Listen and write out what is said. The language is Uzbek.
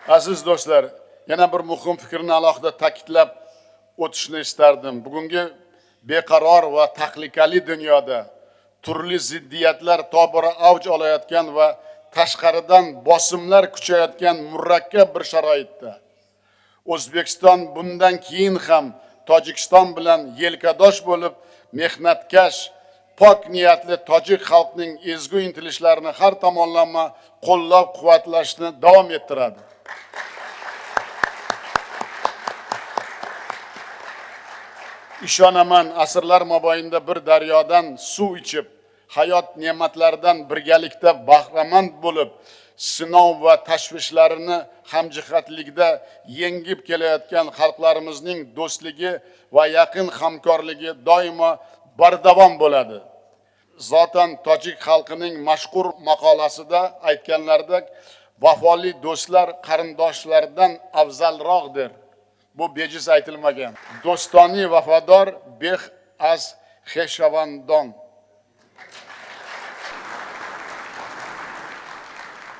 Aziz do'stlar, yana bir muhim fikrni alohida ta'kidlab o'tishni istardim. Bugungi beqaror va tahlikali dunyoda turli ziddiyatlar tobora avj olayotgan va tashqaridan bosimlar kuchayotgan murakkab bir sharoitda O'zbekiston bundan keyin ham Tojikiston bilan yelkadosh bo'lib, mehnatkash, pok niyatli tojik xalqining ezgu intilishlarini har tomonlama qo'llab-quvvatlashni davom ettiradi. Ishonaman, asrlar mobaynida bir daryodan suv ichib, hayot ne'matlaridan birgalikda bahramand bo'lib, sinov va tashvishlarini hamjihatlikda yengib kelayotgan xalqlarimizning do'stligi va yaqin hamkorligi doimo bardavom bo'ladi. Zotan tojik xalqining mashhur maqolasida aytganlaridek, vafoli do'stlar qarindoshlardan afzalroqdir. Bu bejiz aytilmagan. Do'stoni vafodor beh az xeshavandon.